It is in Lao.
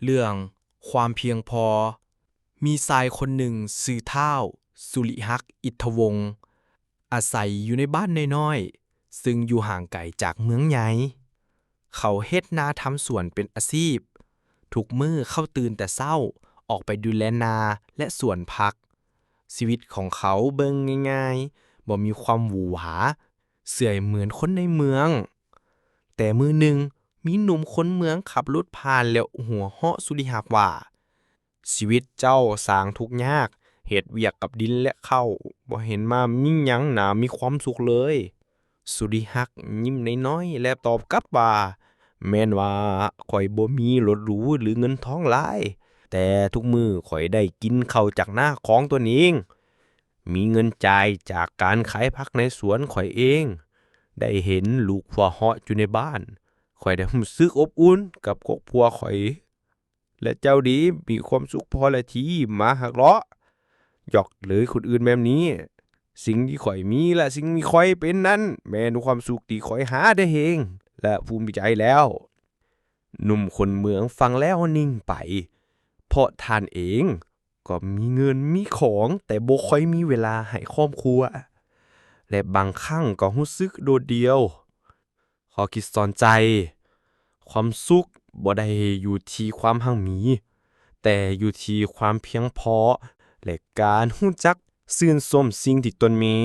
ເລື່ອງຄວາມພຽງພໍ. ມີຊາຍຄົນໜຶ່ງຊື່ທ້າວ ສຸລິຮັກ ອິດທະວົງ ອາໄສຢູ່ໃນບ້ານນ້ອຍໆ ຊຶ່ງຢູ່ຫ່າງໄກຈາກເມືອງໃຫຍ່. ເຂົາເຮັດນາທຳສວນເປັນອາຊີບ. ທຸກມື້ເຂົາຕື່ນແຕ່ເຊົ້າ ອອກໄປດູແລນາ ແລະ ສວນຜັກ. ຊີວິດຂອງເຂົາເບິ່ງງ່າຍໆ, ບໍ່ມີຄວາມຫວືອຫວາ, ເຊື່ອຍເໝືອນຄົນໃນເມືອງ. ແຕ່ມື້ໜຶ່ງ, ມີໜຸ່ມຄົນເມືອງຂັບລົດຜ່ານແລ້ວຫົວເຫາະສຸລິຮັກວ່າ, ຊີວິດເຈົ້າສ້າງທຸກຍາກ, ເຮັດວຽກກັບດິນແລະເຂົ້າ, ບໍ່ເຫັນມາມີຫຍັງໜ້າມີຄວາມສຸກເລີຍ. ສຸລິຮັກຍິ້ມນ້ອຍໆ ແລະ ຕອບກັບວ່າ, ແມ່ນວ່າຂ້ອຍບໍ່ມີລົດຫຼູ ຫຼື ເງິນທອງຫຼາຍ, ແຕ່ທຸກມື້ຂ້ອຍໄດ້ກິນເຂົ້າຈາກນາຂອງຕົນເອງ, ມີເງິນຈ່າຍຈາກການຂາຍຜັກໃນສວນຂ້ອຍເອງ, ໄດ້ເຫັນລູກຫົວເຫາະຢູ່ໃນບ້ານ, ຂ້ອຍໄດ້ຮູ້ສຶກອົບອຸ່ນກັບຄອບຄົວຂ້ອຍ. ແລະ ເຈົ້າເດ ມີຄວາມສຸກພໍແລ້ວທີ່ມາຫັກເລາະ ຢອກເລີຍຄົນອື່ນແບບນີ້. ສິ່ງທີ່ຂ້ອຍມີ ແລະ ສິ່ງທີ່ຂ້ອຍເປັນນັ້ນ ແມ່ນຄວາມສຸກທີ່ຂ້ອຍຫາໄດ້ເອງ ແລະ ພູມໃຈແລ້ວ. ໜຸ່ມຄົນເມືອງຟັງແລ້ວນິ່ງໄປ, ເພາະທ່ານເອງກໍມີເງິນມີຂອງ, ແຕ່ບໍ່ຄ່ອຍມີເວລາໃຫ້ຄອບຄົວ ແລະ ບາງຄັ້ງກໍຮູ້ສຶກໂດດດ່ຽວ. ຂໍ້ຄິດສອນໃຈ, ຄວາມສຸກບໍ່ໄດ້ຢູ່ທີ່ຄວາມຮັ່ງມີ, ແຕ່ຢູ່ທີ່ຄວາມພຽງພໍ ແລະ ການຮູ້ຈັກຊື່ນຊົມສິ່ງທີ່ຕົນມີ.